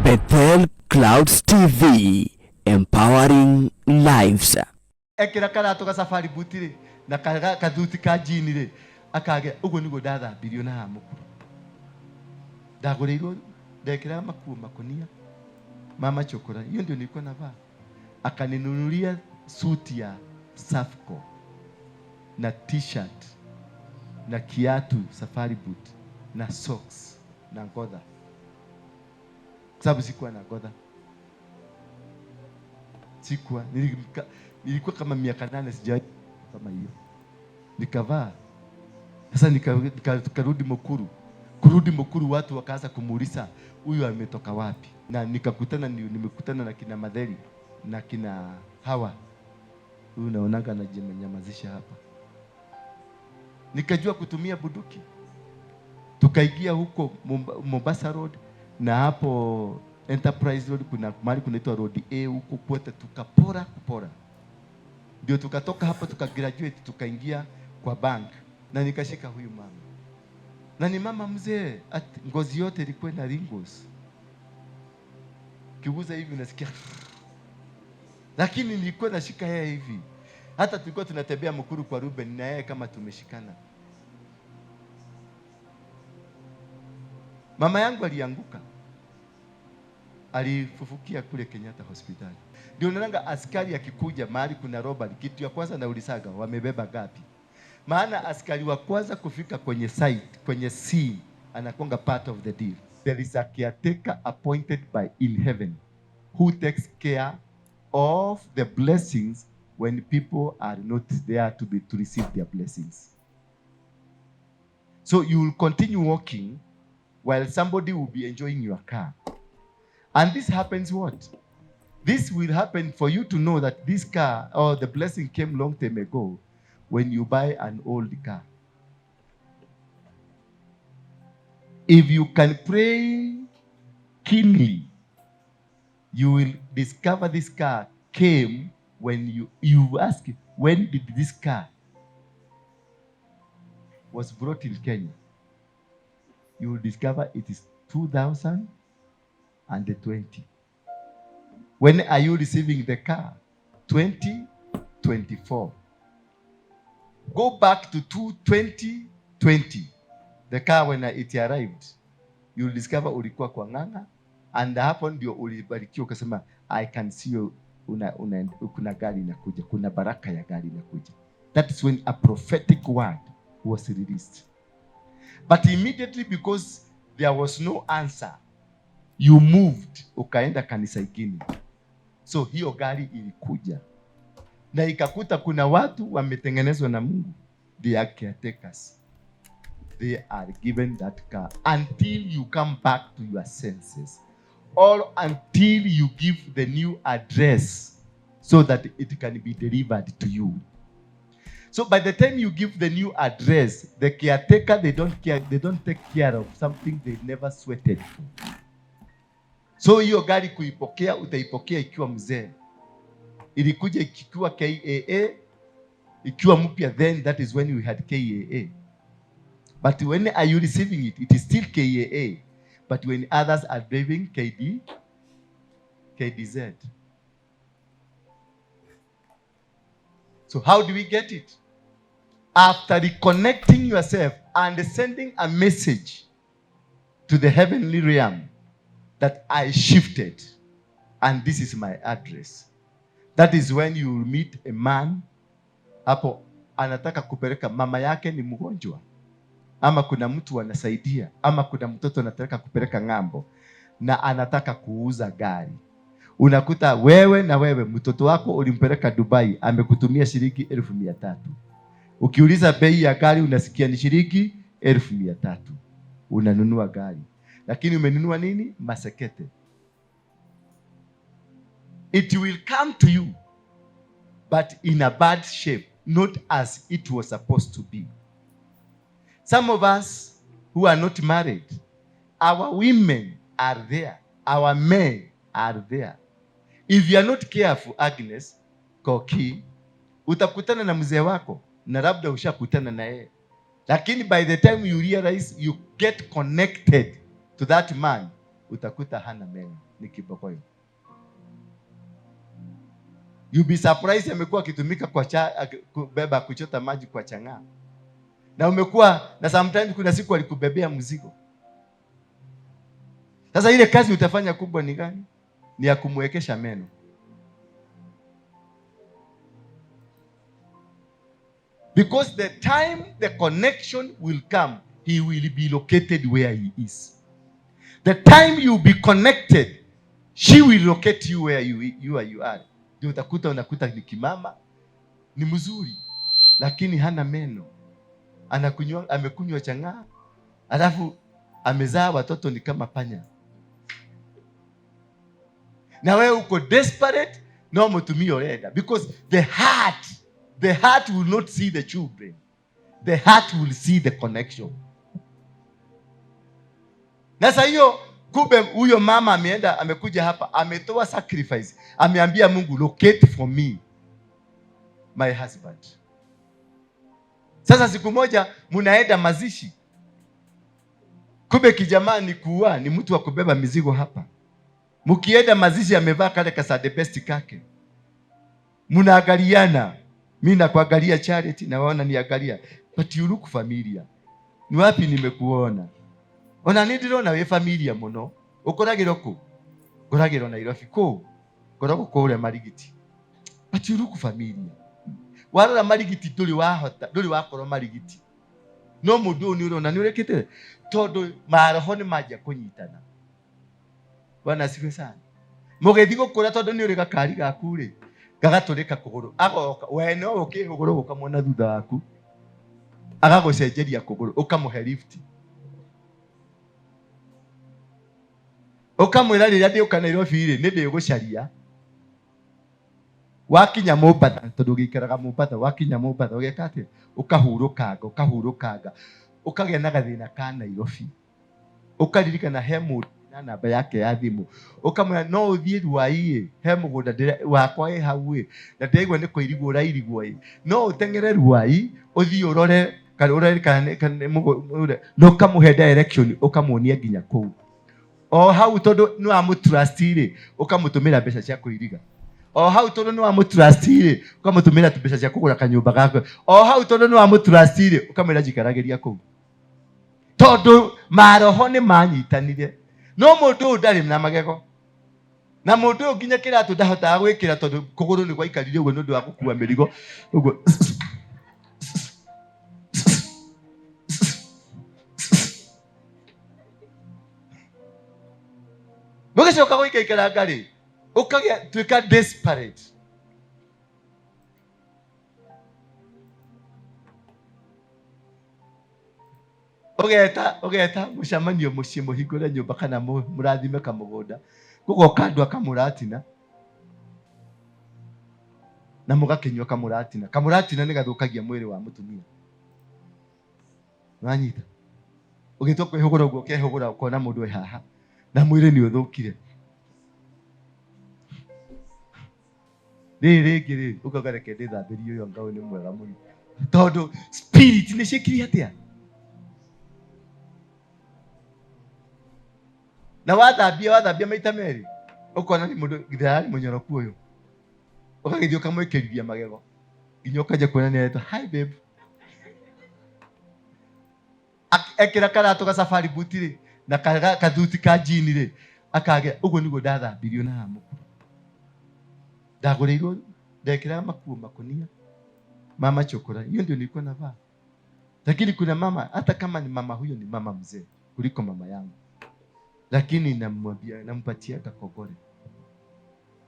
Bethel Clouds TV, empowering lives. Ekĩra karatũ ga safari boot rĩ na kathuti ka jini rĩ akage ũguo nĩguo ndathambirio na haha mũkuru ndagũrĩirwo ndekĩraga makuo makonia ma machokora, hiyo ndio nilikuwa navaa. Akaninunulia suti ya Safco na t-shirt na kiatu safari boot na socks na ngodha, sababu sikuwa na ngodha, sikuwa nilikuwa kama miaka 8 sijawahi kama hiyo, nikavaa. Sasa nikarudi Mukuru. Kurudi Mukuru watu wakaanza kumuuliza huyu ametoka wapi, na nimekutana na kina Madheri na kina Hawa, huyu naonaga anajinyamazisha hapa. Nikajua kutumia bunduki, tukaingia huko Mombasa Road na hapo Enterprise Road, kuna mahali kunaitwa Road A huko kwote, tukapora kupora, ndio tukatoka hapo tukagraduate, tukaingia kwa bank, na nikashika huyu mama, na ni mama mzee, ngozi yote ilikuwa na wrinkles, kiguza hivi unasikia, lakini nilikuwa nashika yeye hivi. Hata tulikuwa tunatembea Mukuru kwa Ruben na yeye kama tumeshikana. Mama yangu alianguka, alifufukia kule Kenyatta Hospitali. Ndio naona askari akikuja mahali kuna robbery, kitu ya kwanza naulizaga wamebeba gapi? Maana askari wa kwanza kufika kwenye site, kwenye scene, anakuanga part of the deal. There is a caretaker appointed by in heaven who takes care of the blessings when people are not there to receive their blessings. So you will continue walking while somebody will be enjoying your car. And this happens what? This will happen for you to know that this car or the blessing came long time ago when you buy an old car. If you can pray keenly, you will discover this car came when you ask, when did this car was brought in Kenya? You will discover it is 2020. When are you receiving the car? 2024. Go back to 2020. The car when it arrived, you will discover ulikuwa kwa Ng'ang'a, and hapo ndio ulibarikiwa ukasema I can see you, kuna gari inakuja, kuna baraka ya gari inakuja. That is when a prophetic word was released. But immediately, because there was no answer, you moved ukaenda kanisa ingine. So hiyo gari ilikuja na ikakuta kuna watu wametengenezwa na Mungu. They are caretakers. They are given that car until you come back to your senses, or until you give the new address so that it can be delivered to you. So by the time you give the new address, the caretaker, they don't care, they don't take care of something they never sweated for. So hiyo gari kuipokea, utaipokea ikiwa mzee. Ilikuja ikiwa KAA, ikiwa mpya, then that is when we had KAA. But when are you receiving it? It is still KAA. But when others are driving KD, KDZ. So how do we get it? After reconnecting yourself and sending a message to the heavenly realm that I shifted and this is my address. That is when you will meet a man hapo anataka kupeleka mama yake ni mgonjwa, ama kuna mtu anasaidia, ama kuna mtoto anataka kupeleka ng'ambo na anataka kuuza gari. Unakuta wewe na wewe mtoto wako ulimpeleka Dubai, amekutumia shilingi 300,000. Ukiuliza bei ya gari unasikia ni shilingi 300,000. Unanunua gari, lakini umenunua nini? Masekete. It will come to you, but in a bad shape, not as it was supposed to be. Some of us who are not married, our women are there, our men are there. If you are not careful, Agnes Koki, utakutana na mzee wako. Na labda ushakutana na yeye. Lakini by the time you realize you get connected to that man, utakuta hana meno, ni kibokoyo. You be surprised amekuwa akitumika kwa kubeba kuchota maji kwa chang'aa. Na umekuwa na sometimes kuna siku alikubebea mzigo. Sasa ile kazi utafanya kubwa ni gani? Ni ya kumwekesha meno. Because the time the connection will come, he will be located where he is. The time you be connected, she will locate you where you are. Ndio utakuta unakuta ni kimama, ni mzuri, lakini hana meno. Amekunywa chang'aa, alafu amezaa watoto ni kama panya. Na wewe uko desperate, no mutumia urenda. Because the heart will not see the children. The heart will see the connection. Na sasa hiyo kumbe huyo mama ameenda, amekuja hapa, ametoa sacrifice, ameambia Mungu, locate for me my husband. Sasa siku moja mnaenda mazishi. Kumbe kijamaa ni kuua, ni mtu wa kubeba mizigo hapa. Mkienda mazishi amevaa kale ka the best kake. Mnaangaliana. Mimi nakuangalia Charity na waona niangalia. But you look familiar. Ni wapi nimekuona? Ona ni ndirona we familia muno. Ukoragirwo ku? Ngoragirwo Nairobi ku? Ngoragwo kũrĩa Marigiti. But you look familiar. Warora Marigiti ndũrĩ wahota, ndũrĩ wakorwo Marigiti. No mũndũ ũyũ nĩ ũrona nĩ ũrekĩte tondũ maroho nĩ manjia kũnyitana. Bwana asifiwe sana. Mũgĩthiĩ gũkũra tondũ nĩ ũrĩ gakari gaku rĩ, gagatũrĩka kũgũrũ. Agoka, we no ũkĩhũgũrũ ũkamwona thutha waku. Agagũcenjeria kũgũrũ, ũkamũhe lift. Ũkamwĩra rĩrĩa ndĩũka Nairobi rĩ, nĩ ndĩgũcaria. Wakinya Mombatha, tondũ ũgĩikaraga Mombatha, wakinya Mombatha ũgeka atĩa? Ũkahurũkanga, ũkahurũkanga. Ũkagĩa na gathĩna ka Nairobi. Ũkaririkana he mũndũ na namba yake ya thimũ. Ũkamwĩra no ũthiĩ Ruai ĩ, he mũgũnda wakwa ĩ hau ĩ, na ndĩraigua nĩ kũirigwo ũrairigwo ĩ. No ũteng'ere Ruai, ũthiĩ ũrore, kana ũrore kana nĩ mũgũnda, na ũkamũhe direction, ũkamuonia nginya kũu. O hau tondũ nĩ wamũtrust rĩ, ũkamũtũmĩra mbeca cia kũiriga. O hau tondũ nĩ wamũtrust rĩ, ũkamũtũmĩra mbeca cia kũgũra kanyũmba gake. O hau tondũ nĩ wamũtrust rĩ, ũkamwĩra njikaragĩria kũu. Tondũ maroho nĩ manyitanire. No mũndũ ũyũ ndarĩ na magego. Na mũndũ ũyũ nginya kĩratũ ndahotaga gwĩkĩra tondũ kũgũrũ nĩ gwaikarire ũguo nĩ ũndũ wa gũkua mĩrigo. Ũguo. Mũgĩcoka gũikaikaranga rĩ, ũkagĩa tuĩka desperate. Ũgeta mũcemanio mũciĩ mũhingũre nyũmba kana mũrathime kamũgũnda. Gũgoka andũ akamũratina. Na mũgakĩnyua kamũratina. Kamũratina nĩ gathũkagia mwĩrĩ wa mũtumia. Wanyita? Ũgĩtua kwĩhũgũra ũguo ũkehũgũra ũkona mũndũ e haha. Na mwĩrĩ nĩ ũthũkire. Rĩrĩ rĩngĩ rĩ, ũkauga reke ndĩthambĩrie ũyũ anga ũyũ nĩ mwega mũno. Tondũ spirit nĩ ciĩkire atĩa? Na wathambia maita merĩ, ũkona nĩ mũndũ githĩ arĩ mũnyoroku ũyũ. Ũgagĩthiĩ ũkamwĩkĩrithia magego. Nginya ũkanjia kuona nĩ aretwo, hi babe. Ekĩra karatũ ga safari boot rĩ, na kathuti ka jean rĩ, akagĩa, ũguo nĩguo ndathambirio na hamũkuru. Ndagũrĩirwo, ndekĩraga makuo makonia. Mama chokora, hiyo ndio nilikuwa navaa. Lakini kuna mama, hata kama ni mama huyo ni mama mzee kuliko mama yangu. Lakini nampatia kakogore.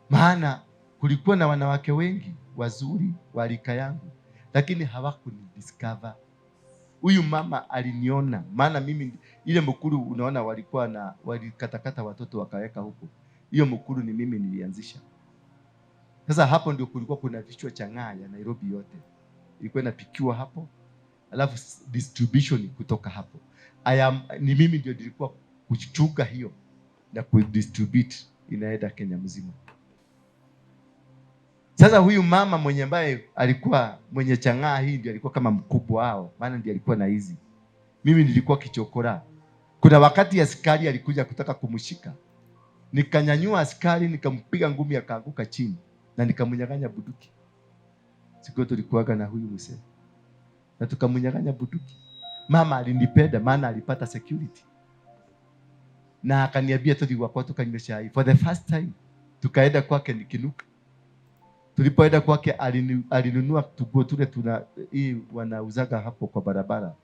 Maana kulikuwa na wanawake wengi wazuri wa rika yangu, lakini hawakunidiscover. Huyu mama aliniona, maana mimi ile mkuru unaona walikuwa na walikatakata watoto wakaweka huko. Hiyo mkuru ni mimi nilianzisha. Sasa hapo ndio kulikuwa kuna vichwa chang'aa ya Nairobi yote. Ilikuwa inapikiwa hapo, alafu distribution kutoka hapo. Ni mimi ndio nilikuwa kuchunga hiyo na kudistribute inaenda Kenya mzima. Sasa huyu mama mwenye ambaye alikuwa mwenye chang'aa hii ndio alikuwa kama mkubwa wao, maana ndiye alikuwa na hizi. Mimi nilikuwa kichokora. Kuna wakati askari alikuja kutaka kumshika. Nikanyanyua askari nikampiga ngumi akaanguka chini na nikamnyang'anya bunduki. Siku tulikuwaga na huyu mzee. Na tukamnyang'anya bunduki. Mama alinipenda maana alipata security. Na akaniambia tuthi gwakwa tukanywe chai. For the first time tukaenda kwake nikinuka. Tulipoenda kwake alinunua tuguo tule tuna hii wanauzaga hapo kwa barabara.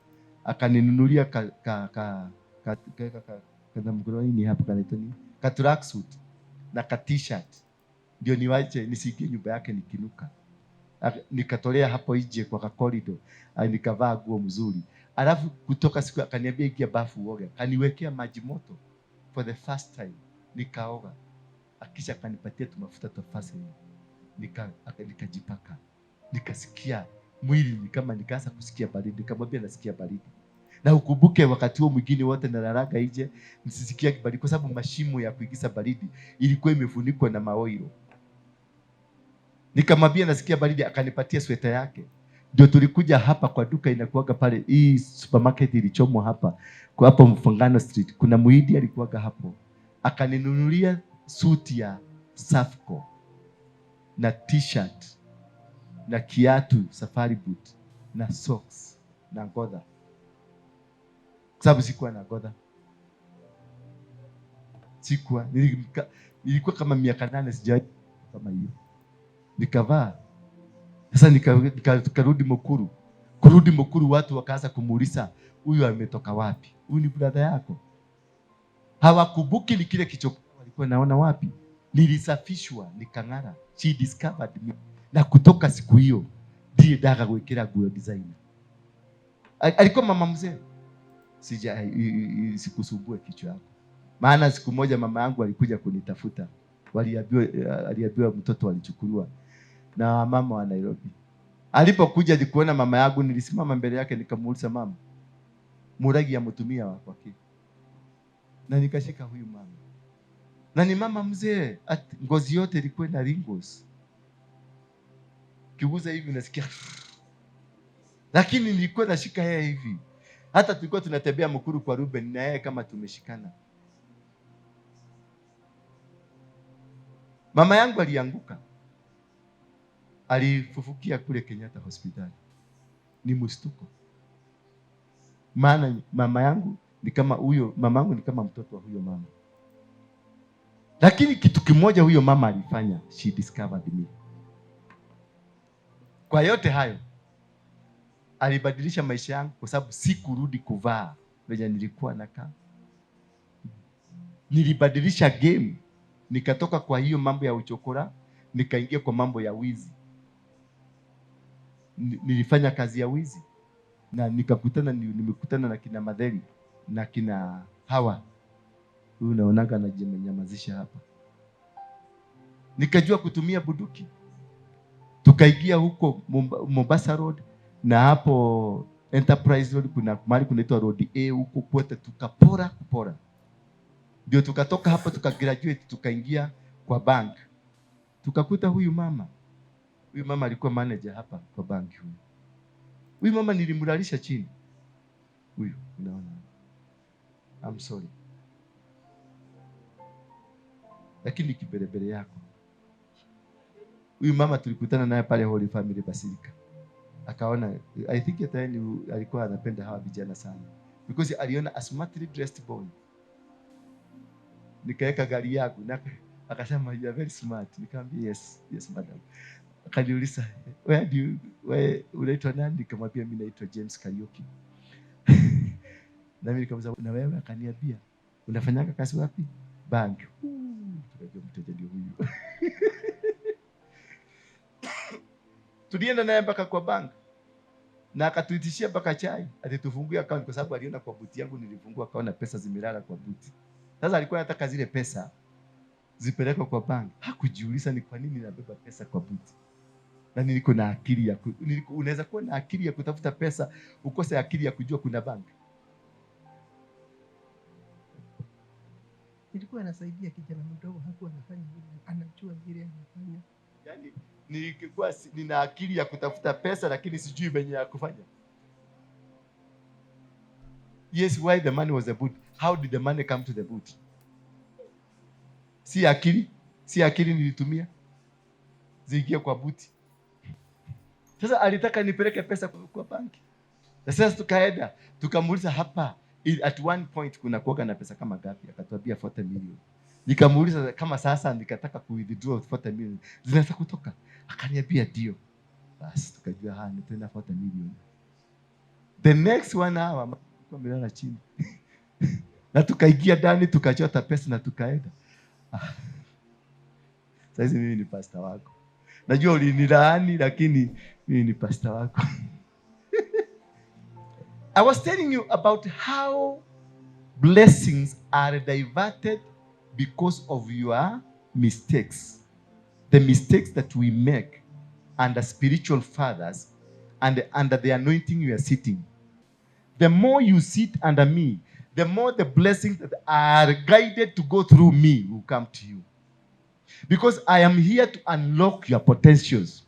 Akaninunulia ka ka ka ka ka ka ka kana mkono hapo kanaitwa nini? Ka tracksuit na ka t-shirt. Ndio niwache nisiingie nyumba yake nikinuka. Nikatolea hapo nje kwa corridor, nikavaa nguo mzuri. Alafu kutoka siku akaniambia ingia bafu uoge. Akaniwekea maji moto for the first time nikaoga. Akisha akanipatia tumafuta twa Vaseline. Nikajipaka. Nikasikia mwili ni kama nikaanza kusikia baridi. Nikamwambia nasikia baridi. Na ukumbuke wakati huo mwingine wote nalalaga nje nisisikia baridi kwa sababu mashimo ya kuingiza baridi ilikuwa imefunikwa na maoilo. Nikamwambia nasikia baridi, akanipatia sweta yake. Ndio tulikuja hapa kwa duka inakuwaga pale, hii supermarket ilichomwa hapa kwa hapo Mfangano Street. Kuna muhindi alikuwaga hapo, akaninunulia suti ya Safco na t-shirt na kiatu safari boot na socks na godha, kwa sababu sikuwa na godha. Sikuwa, nilikuwa kama miaka 8 sijawahi kama hiyo. Nikavaa. Sasa nikarudi Mukuru. Kurudi Mukuru watu wakaanza kumuuliza huyu ametoka wapi? Huyu ni brother yako? Hawakumbuki ni kile kichokuwa walikuwa naona wapi. Nilisafishwa nikang'ara. She discovered me. Na kutoka siku hiyo ndiye ndaga gwikira nguo designer. Alikuwa mama mzee. Sija sikusumbue kichwa yako. Maana siku moja mama yangu alikuja kunitafuta. Aliambiwa mtoto alichukuliwa na mama wa Nairobi. Alipokuja alikuona mama yangu, nilisimama mbele yake nikamuuliza, mama, muragi ya mtumia wako ki? Na nikashika huyu mama. Na ni mama mzee, ngozi yote ilikuwa na wrinkles. Kiguza hivi unasikia. Lakini nilikuwa nashika yeye hivi. Hata tulikuwa tunatembea Mukuru kwa Ruben na yeye kama tumeshikana. Mama yangu alianguka. Alifufukia kule Kenyatta Hospitali. Ni mshtuko. Maana mama yangu ni kama huyo, mama yangu ni kama mtoto wa huyo mama. Lakini kitu kimoja huyo mama alifanya, she discovered me. Kwa yote hayo alibadilisha maisha yangu kwa sababu sikurudi kuvaa venye nilikuwa nakaa. Nilibadilisha game. Nikatoka kwa hiyo mambo ya uchokora, nikaingia kwa mambo ya wizi. Nilifanya kazi ya wizi na nimekutana na kina Madheri na kina Hawa. Huyu unaonaga anajinyamazisha hapa. Nikajua kutumia bunduki. Tukaingia huko Mombasa Road na hapo Enterprise Road, kuna mahali kunaitwa Road A huko kwote, tukapora kupora. Ndio tukatoka hapo tukagraduate tukaingia kwa bank. Tukakuta huyu mama. Huyu mama alikuwa manager hapa kwa bank huyu. Huyu mama nilimlalisha chini. Huyu unaona. I'm sorry. Lakini kiberebere yako. Huyu mama tulikutana naye pale Holy Family Basilica. Akaona, I think hata yeye alikuwa anapenda hawa vijana sana. Because aliona a smartly dressed boy. Nikaweka gari yangu na akasema you are very smart. Nikamwambia yes, yes madam. Akaniuliza where do you, where unaitwa nani? Nikamwambia mimi naitwa James Kariuki. Na mimi nikamuuliza na wewe? Akaniambia unafanyanga kazi wapi? Bank. Tukajua mteja ndio huyu. Tulienda naye mpaka kwa bank. Na akatuitishia mpaka chai, atitufungulia account kwa sababu aliona kwa buti yangu nilifungua akaona pesa zimelala kwa buti. Sasa alikuwa anataka zile pesa zipelekwe kwa bank. Hakujiuliza ni kwa nini nabeba pesa kwa buti. Na niko na akili ya unaweza kuwa na akili ya kutafuta pesa, ukose akili ya kujua kuna bank. Nilikuwa nasaidia kijana mdogo, hakuwa anafanya vile anajua vile anafanya. Yaani Nilikuwa nina akili ya kutafuta pesa lakini sijui venye ya kufanya. Yes, why the money was the boot? How did the money come to the boot? Si akili, si akili nilitumia ziingie kwa buti. Sasa alitaka nipeleke pesa kwa banki. Na sasa tukaenda, tukamuuliza hapa at one point kuna kuoga na pesa kama gapi? Akatuambia 40 million. Nikamuuliza kama sasa nikataka ku withdraw 40 million, zinaweza kutoka? Akaniambia ndio. Basi tukajua ni tena 40 million. The next 1 hour tulikuwa tumelala chini. Na tukaingia ndani tukachota pesa na tukaenda. Sasa mimi ni pastor wako. Najua ulinilaani lakini mimi ni pastor wako. I was telling you about how blessings are diverted because of your mistakes. The mistakes that we make under spiritual fathers and under the anointing you are sitting. The more you sit under me, the more the blessings that are guided to go through me will come to you. Because I am here to unlock your potentials.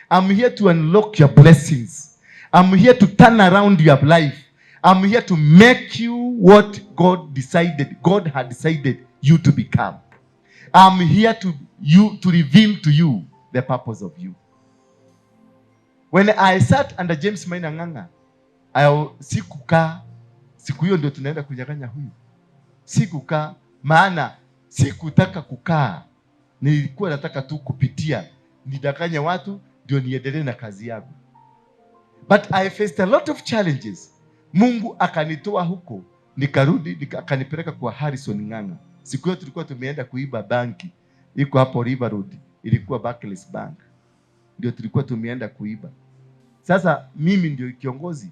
I'm here to unlock your blessings. I'm here to turn around your life. I'm here to make you what God had decided you to become. I'm here to reveal to you the purpose of you. When I sat under James Maina Ng'ang'a, sikukaa. Siku hiyo ndio tunaenda kunyang'anya huyu. Sikukaa, maana sikutaka kukaa. Nilikuwa nataka tu kupitia, nidanganye watu ndio niendelee na kazi yangu. But I faced a lot of challenges. Mungu akanitoa huko, nikarudi, akanipeleka kwa Harrison Ng'ang'a. Siku hiyo tulikuwa tumeenda kuiba banki. Iko hapo River Road, ilikuwa Barclays Bank. Ndio tulikuwa tumeenda kuiba. Sasa mimi ndio kiongozi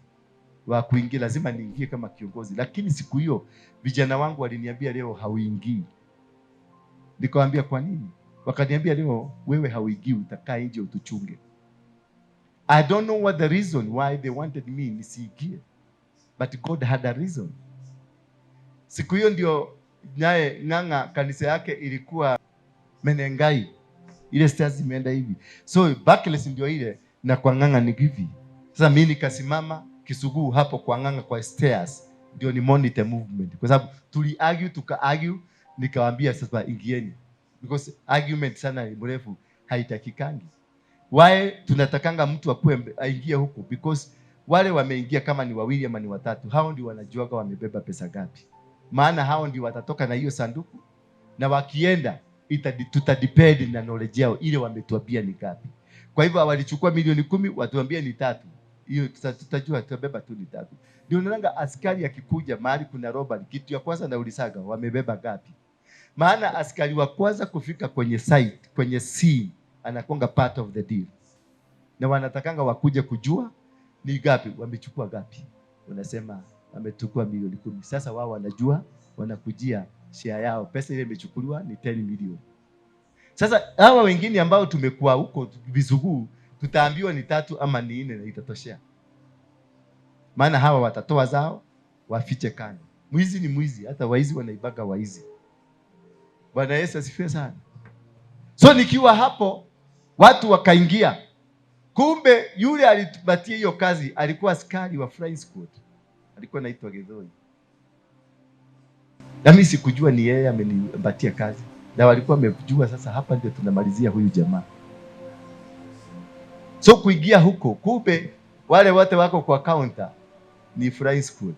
wa kuingia, lazima niingie kama kiongozi. Lakini siku hiyo vijana wangu waliniambia leo hauingii. Nikawaambia kwa nini? Wakaniambia leo wewe hauingii, utakaa nje utuchunge. I don't know what the reason why they wanted me nisiingie. But God had a reason. Siku hiyo ndio naye Ng'ang'a kanisa yake ilikuwa Menengai. Ile stairs imeenda hivi. So Barclays ndio ile na kwa Ng'ang'a ni hivi. Sasa mimi nikasimama kisuguu hapo kwa Ng'ang'a kwa stairs ndio ni monitor movement. Kwa sababu tuli argue, tuka argue, nikawaambia sasa ingieni. Because argument sana ni mrefu haitakikangi. Why tunatakanga mtu akue aingie huko? Because wale wameingia kama ni wawili ama ni watatu, hao ndio wanajuaga wamebeba pesa ngapi. Maana hao ndio watatoka na hiyo sanduku, na wakienda tutadepend na knowledge yao ile wametuambia ni ngapi. Kwa hivyo walichukua milioni 10, watuambie ni 3. Hiyo tutajua tutabeba tu ni 3. Ndio unaona askari akikuja mahali kuna robbery, kitu ya kwanza naulizaga wamebeba ngapi. Maana askari wa kwanza kufika kwenye site, kwenye scene, anakuanga part of the deal. Na wanatakanga wakuje kujua ni ngapi, wamechukua ngapi. Unasema wamechukua milioni 10. Sasa wao wanajua, wanakujia share yao. Pesa ile imechukuliwa ni 10 million. Sasa hawa wengine ambao tumekuwa huko vizuguu, tutaambiwa ni 3 ama ni 4 na itatoshea. Maana hawa watatoa zao wafiche kando. Mwizi ni mwizi, hata waizi wanaibaga waizi. Bwana Yesu asifiwe sana. So nikiwa hapo watu wakaingia. Kumbe yule alitupatia hiyo kazi alikuwa askari wa flying squad. Alikuwa anaitwa Githoi. Na mimi sikujua ni yeye amenipatia kazi. Na walikuwa wamejua sasa hapa ndio tunamalizia huyu jamaa. So kuingia huko, kumbe wale wote wako kwa counter ni flying squad.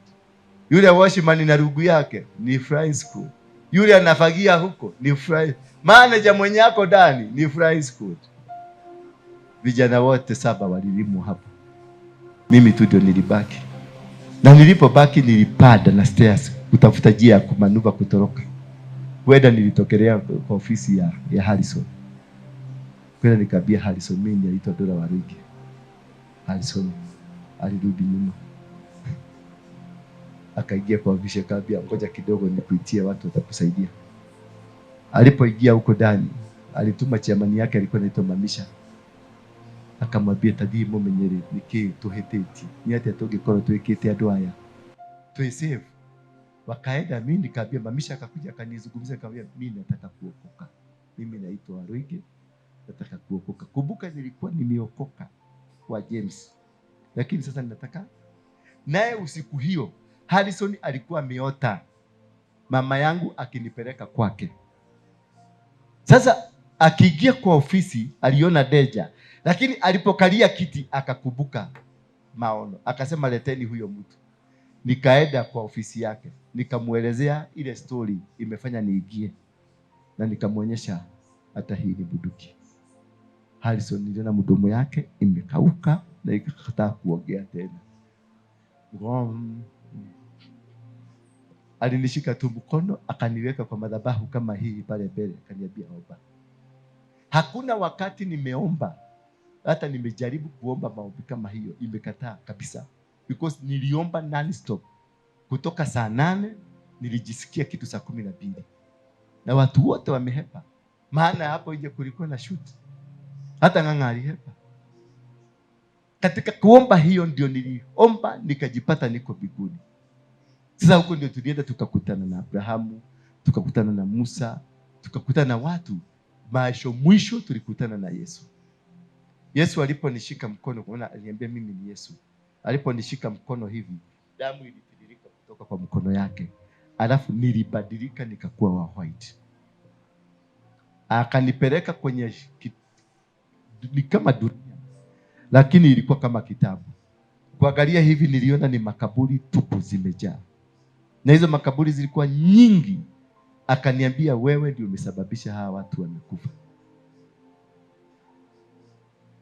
Yule watchman na rugu yake ni flying squad. Yule anafagia huko ni flying. Manager mwenye ako ndani ni flying squad. Vijana wote 7 walilimwa hapo. Mimi tu ndio nilibaki. Na nilipobaki nilipanda na stairs kutafuta njia ya kumanuva kutoroka. Kwenda nilitokelea kwa ofisi ya Harrison. Kwenda nikaambia Harrison, mimi niliitwa Dora Waruinge. Harrison alirudi nyuma. Akaingia kwa ofisi akaambia ngoja kidogo nikuitie watu watakusaidia. Alipoingia huko ndani, alituma chairman yake alikuwa anaitwa Mamisha. Akamwambia tathii mumenyere niki tuhititi. Ni atia tungikorwo twikite andu aya. Twi save. Wakaenda, mimi nikaambia Mamisha akakuja akanizungumzia akamwambia mimi nataka kuokoka. Mimi naitwa Waruinge. Nataka kuokoka. Kumbuka nilikuwa nimeokoka kwa James, lakini sasa ninataka naye. Usiku hiyo Harrison alikuwa ameota mama yangu akinipeleka kwake. Sasa akiingia kwa ofisi aliona Deja, lakini alipokalia kiti akakumbuka maono, akasema leteni huyo mtu. Nikaenda kwa ofisi yake nikamwelezea ile story imefanya niingie, na nikamwonyesha hata hii ni bunduki. Harrison niliona mdomo yake imekauka na ikakataa kuongea tena. Ngom. Alinishika tu mkono akaniweka kwa madhabahu kama hii pale mbele, akaniambia omba. Hakuna wakati nimeomba, hata nimejaribu kuomba maombi kama hiyo, imekataa kabisa, because niliomba non-stop kutoka saa 8, nilijisikia kitu saa 12 na watu wote wamehepa, maana hapo nje kulikuwa na shoot, hata Ng'ang'a alihepa. Katika kuomba hiyo ndio niliomba nikajipata niko mbinguni. Sasa huko ndio tulienda tukakutana na Abrahamu, tukakutana na Musa, tukakutana na watu. Maisho mwisho tulikutana na Yesu. Yesu aliponishika mkono, kuona aliniambia mimi ni Yesu. Aliponishika mkono hivi, damu ilitiririka kutoka kwa mkono yake, alafu nilibadilika nikakuwa wa white. Akanipeleka kwenye ni kama dunia, lakini ilikuwa kama kitabu. Kuangalia hivi niliona ni makaburi tupu zimejaa, na hizo makaburi zilikuwa nyingi. Akaniambia, wewe ndio umesababisha hawa watu wamekufa.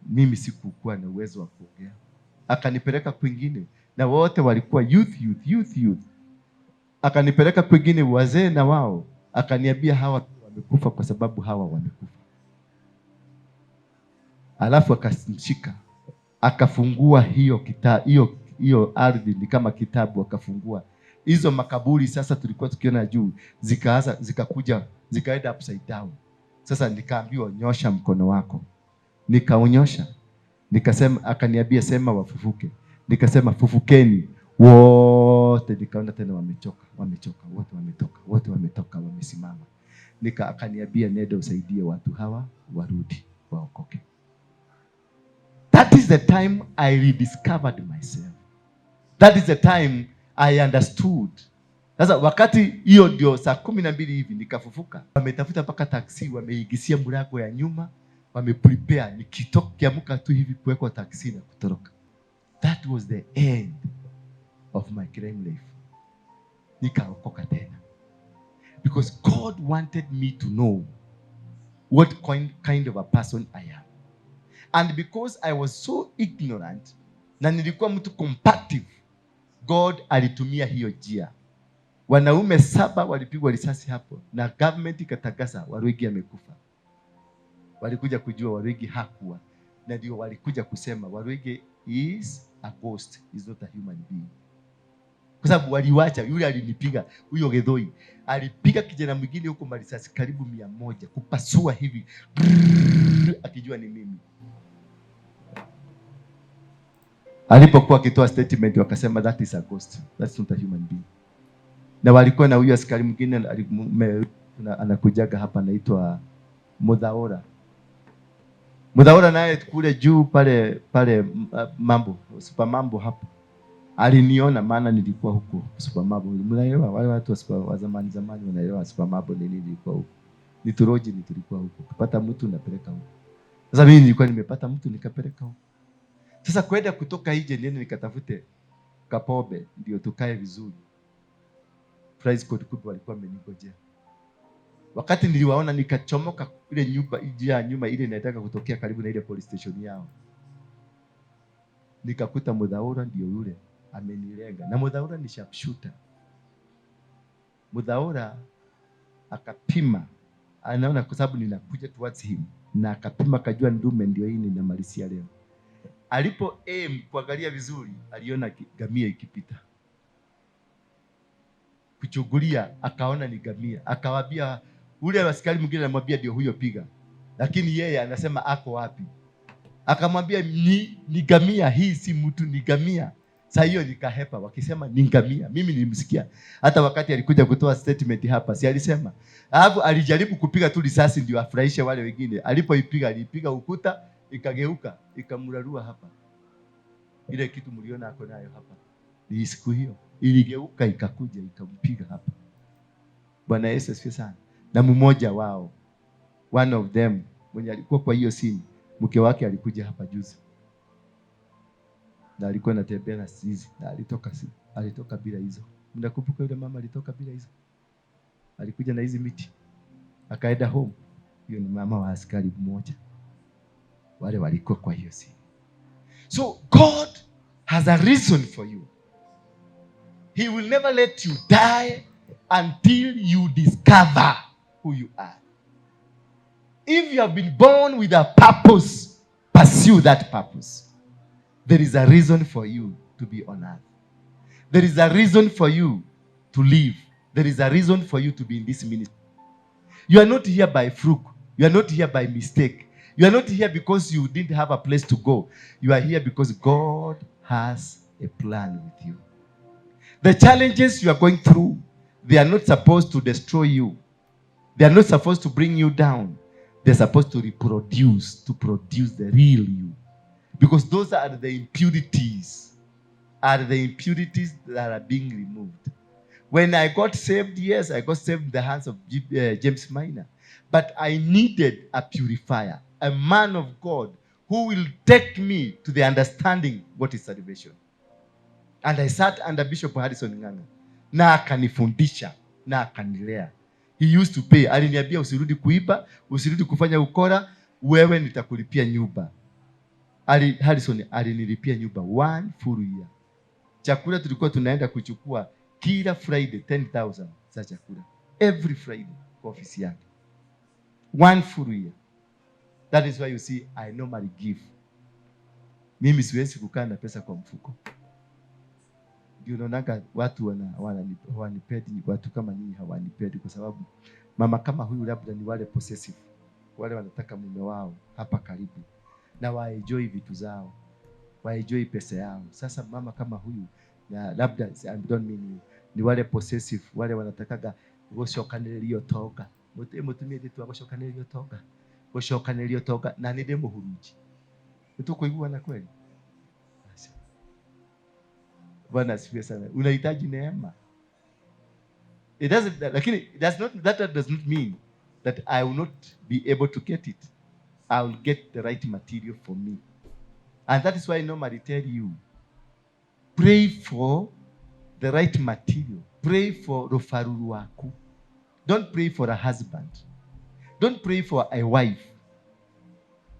Mimi sikukuwa na uwezo wa kuongea. Akanipeleka kwingine, na wote walikuwa youth, youth, youth, youth. Akanipeleka kwingine, wazee na wao, akaniambia hawa wamekufa kwa sababu hawa wamekufa. Alafu akamshika akafungua hiyo hiyo hiyo ardhi ni kama kitabu, akafungua hizo makaburi. Sasa tulikuwa tukiona juu, zikaanza zikakuja zikaenda upside down. Sasa nikaambiwa nyosha mkono wako, nikaunyosha, nikasema, akaniambia sema wafufuke, nikasema fufukeni wote. Nikaona tena wamechoka, wamechoka wote, wametoka wote, wametoka, wamesimama. Akaniambia nenda usaidie watu hawa warudi waokoke. That is the time I rediscovered myself. That is the time I understood. Sasa wakati hiyo ndio saa 12 hivi nikafufuka. Wametafuta mpaka taksi, wameigisia mlango ya nyuma, wameprepare nikitoka kiamka tu hivi kuwekwa taksi na kutoroka. That was the end of my crime life. Nikaokoka tena. Because God wanted me to know what kind of a person I am. And because I was so ignorant na nilikuwa mtu combative, God alitumia hiyo njia. Wanaume saba walipigwa risasi hapo na government ikatangaza Waruinge amekufa. Walikuja kujua Waruinge hakuwa, na ndio walikuja kusema Waruinge is a ghost, is not a human being, kwa sababu waliwacha yule alinipiga huyo Githoi alipiga kijana mwingine huko marisasi karibu 100 kupasua hivi brrr, akijua ni mimi. Alipokuwa akitoa statement wakasema that is a ghost, that's not a human being. Na walikuwa na huyu askari mwingine anakujaga hapa anaitwa Mudhaura. Mudhaura naye kule juu pale pale mambo super mambo hapo aliniona, maana nilikuwa huko super mambo. Mnaelewa wale watu wa super, wa zamani zamani wanaelewa super mambo nini, nilikuwa huko ni turoji, ni tulikuwa huko kupata mtu napeleka huko. Sasa mimi nilikuwa nimepata mtu nikapeleka huko. Sasa kwenda kutoka nje niende nikatafute kapobe ndio tukae vizuri. Price code kumbe walikuwa wameningojea. Wakati niliwaona nikachomoka ile nyumba ya nyuma ile inataka kutokea karibu na ile police station yao. Nikakuta Mudhaura ndio yule amenilenga. Na Mudhaura ni sharpshooter. Mudhaura akapima, anaona kwa sababu ninakuja towards him, na akapima akajua ndume ndio hii ninamalizia leo. Alipo aim kuangalia vizuri, aliona gamia ikipita. Kuchungulia akaona ni gamia, akawaambia ule askari mwingine anamwambia ndio huyo piga, lakini yeye anasema ako wapi? Akamwambia ni gamia hii, si mtu, ni gamia. Saa hiyo nikahepa, wakisema ni ngamia. Mimi nilimsikia hata wakati alikuja kutoa statement hapa, si alisema? Alafu alijaribu kupiga tu risasi ndio afurahishe wale wengine. Alipoipiga, aliipiga ukuta, ikageuka, ikamrarua hapa. Ile kitu mliona ako nayo hapa ni siku hiyo iligeuka, ikakuja ikampiga hapa. Bwana Yesu asifiwe sana. Na mmoja wao, one of them, mwenye alikuwa kwa hiyo scene, mke wake alikuja hapa juzi na alikuwa anatembea na hizi na alitoka bila hizo. Mnakumbuka yule mama alitoka bila hizo? Alikuja na hizi miti akaenda home. Hiyo ni mama wa askari mmoja, wale walikuwa kwa hiyo scene. So God has a reason for you. He will never let you die until you discover who you are. If you have been born with a purpose, pursue that purpose. There is a reason for you to be on earth. There is a reason for you to live. There is a reason for you to be in this ministry. You are not here by fluke. You are not here by mistake. You are not here because you didn't have a place to go. You are here because God has a plan with you. The challenges you are going through, they are not supposed to destroy you. They are not supposed to bring you down. They're supposed to reproduce, to produce the real you. Because those are the impurities, are the impurities that are being removed. When I got saved, yes, I got saved in the hands of James Minor. But I needed a purifier, a man of God who will take me to the understanding what is salvation. And I sat under Bishop Harrison Ng'ang'a na akanifundisha na akanilea. He used to pay. Aliniambia, "Usirudi kuiba, usirudi kufanya ukora, wewe nitakulipia nyumba." Harrison alinilipia nyumba one full year. Chakula tulikuwa tunaenda kuchukua kila Friday, 10,000 za chakula every Friday kwa ofisi yake. One full year. That is why you see I normally give. Mimi siwezi kukaa na pesa kwa mfuko. Ndio naonanga watu hawanipendi, watu kama nyinyi hawanipendi kwa sababu mama kama huyu labda ni wale possessive, wale wanataka mume wao hapa karibu na waenjoy vitu zao, waenjoy pesa yao. Sasa mama kama huyu na labda, I don't mean you, ni wale possessive, wale wanatakaga gucokanĩrĩria ũtonga. Mũtumia ndĩtwa gũcokanĩrĩria ũtonga, gũcokanĩrĩria ũtonga, na nĩ ndĩ mũhurunji. Nĩtũkũiguana kweli? Aca. Bwana asifiwe sana. Unahitaji neema. It doesn't, lakini it does not, that does not mean that I will not be able to get it. I will get the right material for me. And that is why I normally tell you, pray for the right material. Pray for rũbaru rwaku. Don't pray for a husband. Don't pray for a wife.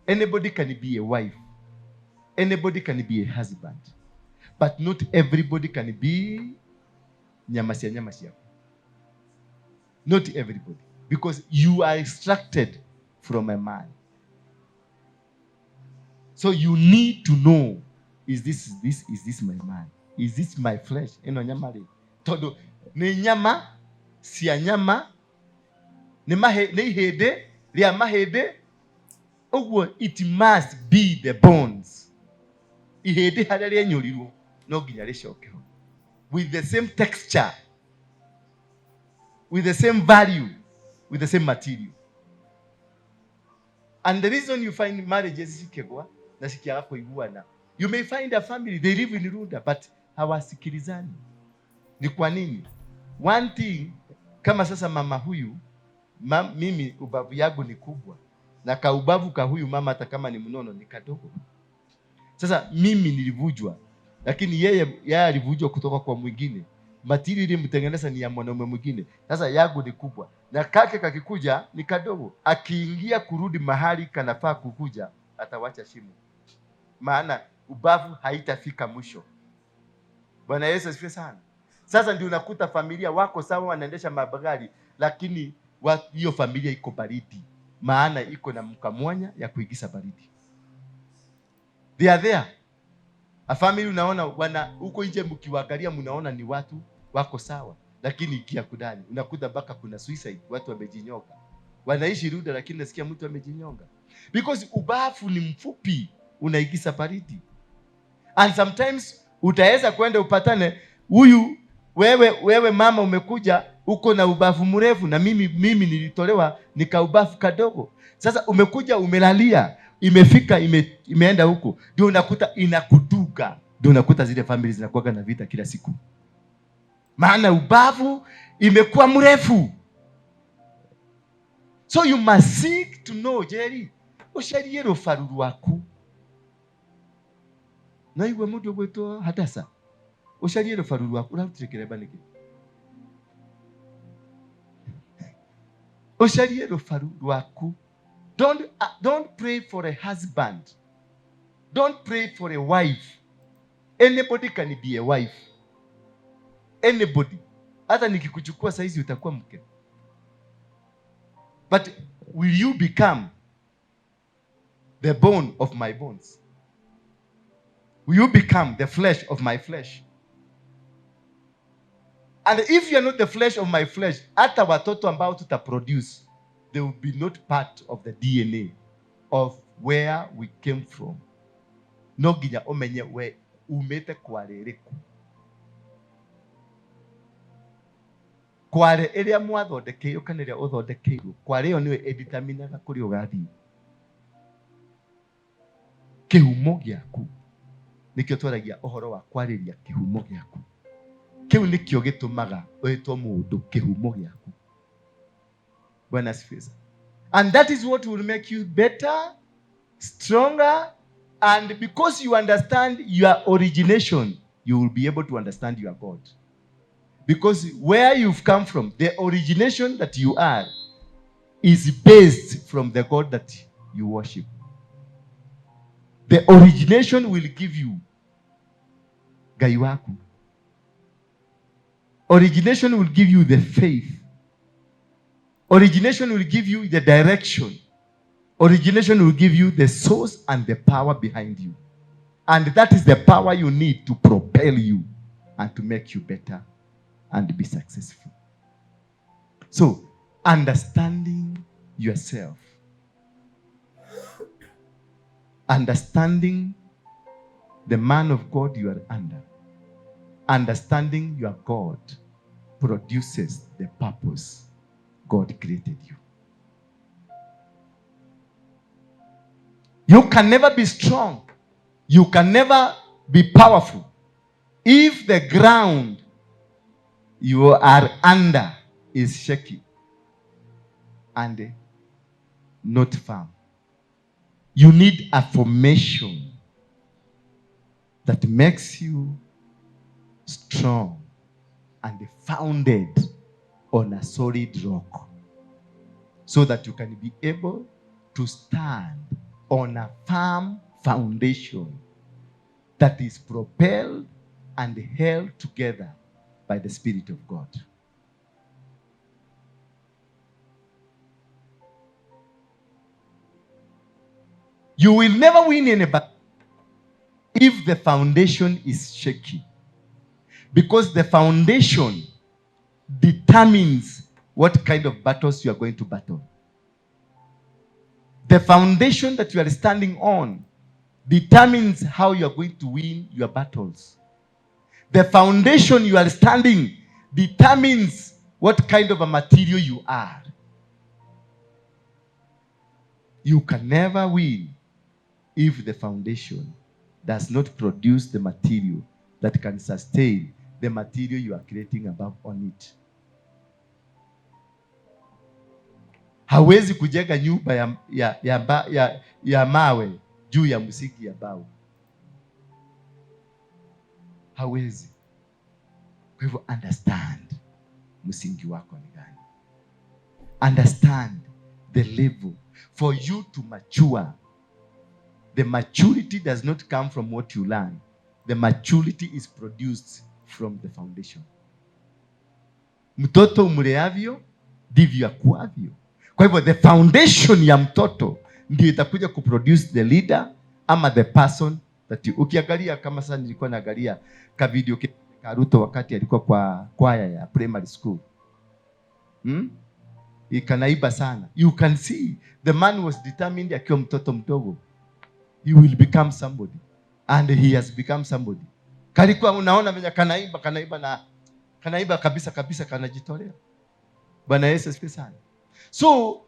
Anybody can be a wife. Anybody can be a husband. But not everybody can be nyama cia nyama ciaku. Not everybody. Because you are extracted from a man. So you need to know, is this my man? Is this my flesh? Ĩno nyama rĩ. Tondũ nĩ nyama cia nyama, nĩ ihĩndĩ rĩa mahĩndĩ. Ũguo it must be the bones. Ihĩndĩ harĩa rĩenyũrirwo no nginya rĩcoke ho. With the same texture, with the same value, with the same material. And the reason you find marriages cikĩgwa na cikiaga kũiguana, you may find a family, they live in Runda, but hawasikilizani. Ni kwa nini? One thing, kama sasa mama huyu, mimi ubavu yangu ni kubwa na kaubavu ka huyu mama hata kama ni mnono ni kadogo. Sasa mimi nilivujwa, lakini yeye alivujwa kutoka kwa mwingine. Material ilimtengeneza ni ya mwanaume mwingine. Sasa yangu ni kubwa na kake kakikuja ni kadogo. Akiingia kurudi mahali kanafaa kukuja, atawacha shimo, maana ubavu haitafika mwisho. Bwana Yesu asifiwe sana. Sasa ndio unakuta familia wako sawa, wanaendesha magari, lakini hiyo familia iko baridi, maana iko na mkamwanya ya kuingiza baridi. They are there. A family unaona wana huko nje, mkiwaangalia mnaona ni watu wako sawa, lakini ikia kudani unakuta mpaka kuna suicide, watu wamejinyonga. Wanaishi Runda, lakini nasikia mtu amejinyonga because ubavu ni mfupi, unaingiza baridi. And sometimes Utaweza kwenda upatane huyu, wewe mama umekuja uko na ubavu mrefu, na mimi nilitolewa nika ubavu kadogo. Sasa umekuja umelalia, imefika imeenda huko, ndio unakuta inakuduka, ndio unakuta zile family zinakuwa na vita kila siku, maana ubavu imekuwa mrefu. So you must seek to know, Jerry, ucarie rũbaru rwaku. No igua mũndũ ũgwĩtwo Hadasa, ucarie rũbaru rwaku. Ũrarutire kĩremba nĩkĩ? Ucarie rũbaru rwaku. Don't pray for a husband. Don't pray for a wife. Anybody can be a wife. Anybody. Hata nikikuchukua saizi utakuwa mke. But will you become the bone of my bones? Will you become the flesh of my flesh? And if you are not the flesh of my flesh, hata watoto ambao tutaproduce, they will be not part of the DNA of where we came from. No nginya umenye we umete kware ĩrĩkũ. Kware ĩrĩa mwathondekeirwo kana ĩrĩa ũthondekeirwo, kware ĩyo nĩyo ĩdeterminaga kũrĩa ũgathiĩ. Kĩhumo gĩaku nĩkĩo twaragia ũhoro wa kwarĩria kĩhumo gĩaku. Kĩu nĩkĩo gĩtũmaga wĩtwo mũndũ, kĩhumo gĩaku. Bwana asifiwe sana. And that is what will make you better, stronger, and because you understand your origination, you will be able to understand your God. Because where you've come from, the origination that you are, is based from the God that you worship. The origination will give you Ngai waku. Origination will give you the faith. Origination will give you the direction. Origination will give you the source and the power behind you. And that is the power you need to propel you and to make you better and be successful. So, understanding yourself. Understanding the man of God you are under. Understanding your God produces the purpose God created you. You can never be strong. You can never be powerful if the ground you are under is shaky and not firm. You need a formation that makes you strong and founded on a solid rock, so that you can be able to stand on a firm foundation that is propelled and held together by the Spirit of God. You will never win any battle if the foundation is shaky, because the foundation determines what kind of battles you are going to battle. The foundation that you are standing on determines how you are going to win your battles. The foundation you are standing determines what kind of a material you are. You can never win if the foundation does not produce the material that can sustain the material you are creating above on it. Hawezi kujenga nyumba ya mawe juu ya msingi ya bao. Hawezi. Kwa hivyo understand msingi wako ni gani. Understand the level for you to mature. The maturity does not come from what you learn. The maturity is produced from the foundation. Mtoto umleavyo ndivyo akuavyo. Kwa hivyo the foundation ya mtoto ndio itakuja kuproduce the leader ama the person that you, ukiangalia kama sasa nilikuwa naangalia ka video ka Ruto wakati alikuwa kwa kwaya ya primary school. Ikanaiba sana. You can see the man was determined akiwa mtoto mdogo. He will become somebody. And he has become somebody. Kalikuwa unaona venye kanaimba, kanaimba na kanaimba kabisa kabisa, kanajitolea. Bwana Yesu asifiwe sana. So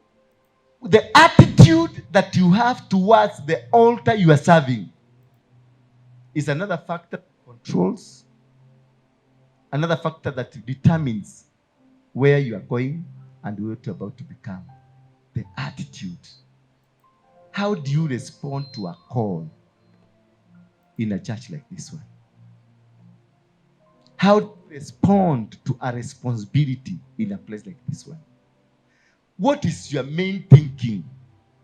the attitude that you have towards the altar you are serving is another factor that controls, another factor that determines where you are going and what you're about to become. The attitude. How do you respond to a call in a church like this one? How do you respond to a responsibility in a place like this one? What is your main thinking?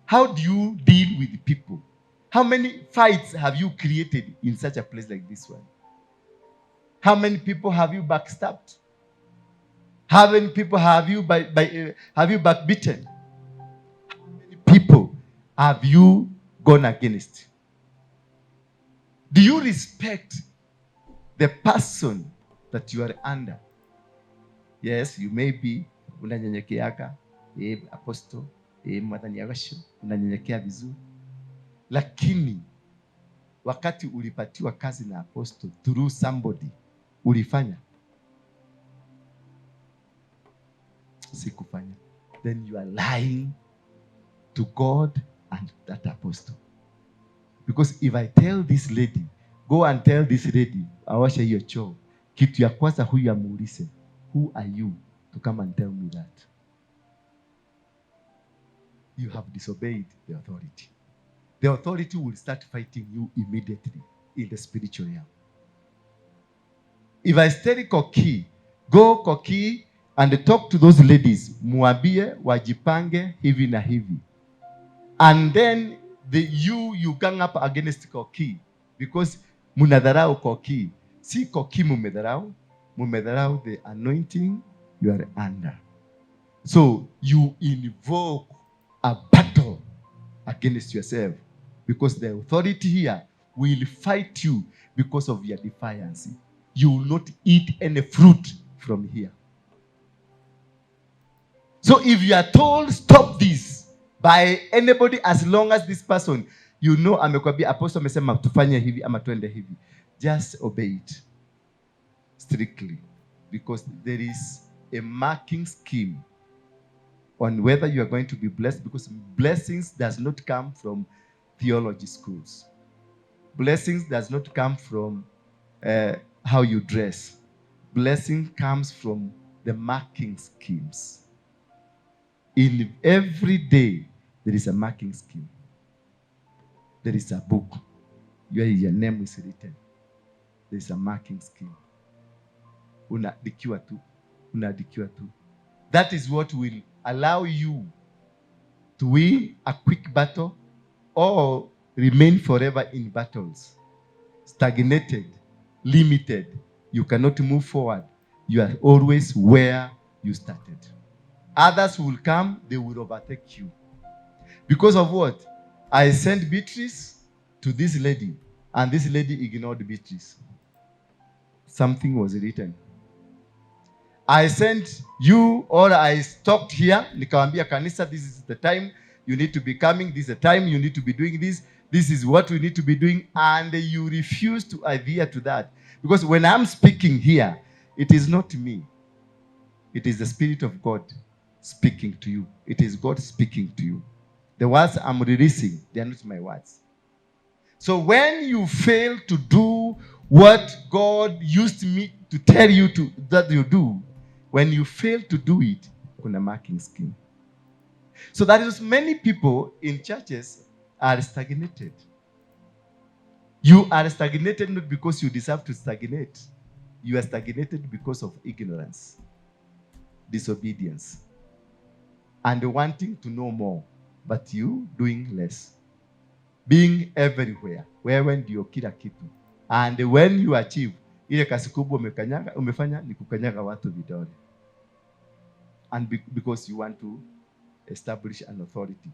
How do you deal with people? How many fights have you created in such a place like this one? How many people have you backstabbed? How many people have you backbitten? How many people have you gone against? Do you respect the person that you are under? Yes, you may be unanyenyekeaga, apostle, mwathani agasho, unanyenyekea vizuri, lakini wakati ulipatiwa kazi na apostle through somebody, ulifanya? Sikufanya. Then you are lying to God and that apostle. Because if I tell this lady, go and tell this lady, awashe hiyo choo, kitu ya kwanza huyu amuulize, who are you to come and tell me that? You have disobeyed the authority. The authority will start fighting you immediately in the spiritual realm. If I tell Koki, go Koki and talk to those ladies, muambie wajipange hivi na hivi. And then you gang up against Koki because munadharau Koki. Si Koki mumedharau, mumedharau the anointing you are under. So you invoke a battle against yourself because the authority here will fight you because of your defiance. You will not eat any fruit from here. So if you are told stop this by anybody, as long as this person, you know, amekwambia apostle amesema tufanye hivi ama twende hivi, just obey it strictly, because there is a marking scheme on whether you are going to be blessed, because blessings does not come from theology schools. Blessings does not come from how you dress. Blessing comes from the marking schemes. In every day, there is a marking scheme. There is a book where your name is written. There is a marking scheme. Unaandikiwa tu. Unaandikiwa tu. That is what will allow you to win a quick battle or remain forever in battles. Stagnated, limited. You cannot move forward. You are always where you started. Others will come, they will overtake you. Because of what? I sent Beatrice to this lady, and this lady ignored Beatrice. Something was written. I sent you, or I stopped here, nikawambia kanisa, this is the time you need to be coming, this is the time you need to be doing this, this is what we need to be doing, and you refuse to adhere to that. Because when I'm speaking here, it is not me. It is the Spirit of God speaking to you. It is God speaking to you. The words I'm releasing, they are not my words. So when you fail to do what God used me to tell you to that you do, when you fail to do it, kuna marking scheme. So that is many people in churches are stagnated. You are stagnated not because you deserve to stagnate. You are stagnated because of ignorance, disobedience, and wanting to know more, but you doing less. Being everywhere. Wewe ndio kila kitu. And when you achieve, ile kazi kubwa umefanya ni kukanyaga watu vidole. And because you want to establish an authority.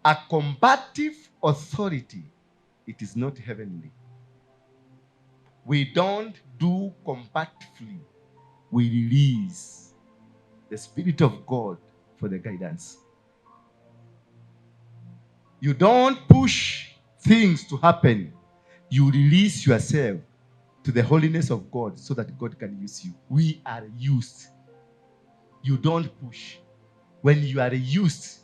A combative authority, it is not heavenly. We don't do combatively. We release the Spirit of God for the guidance. You don't push things to happen. You release yourself to the holiness of God so that God can use you. We are used. You don't push. When you are used,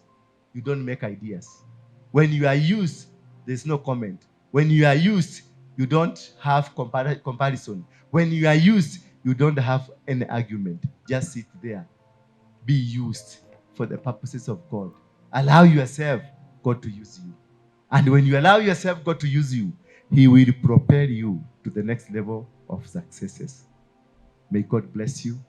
you don't make ideas. When you are used, there's no comment. When you are used, you don't have comparison. When you are used, you don't have any argument. Just sit there. Be used for the purposes of God. Allow yourself God to use you. And when you allow yourself God to use you, He will propel you to the next level of successes. May God bless you.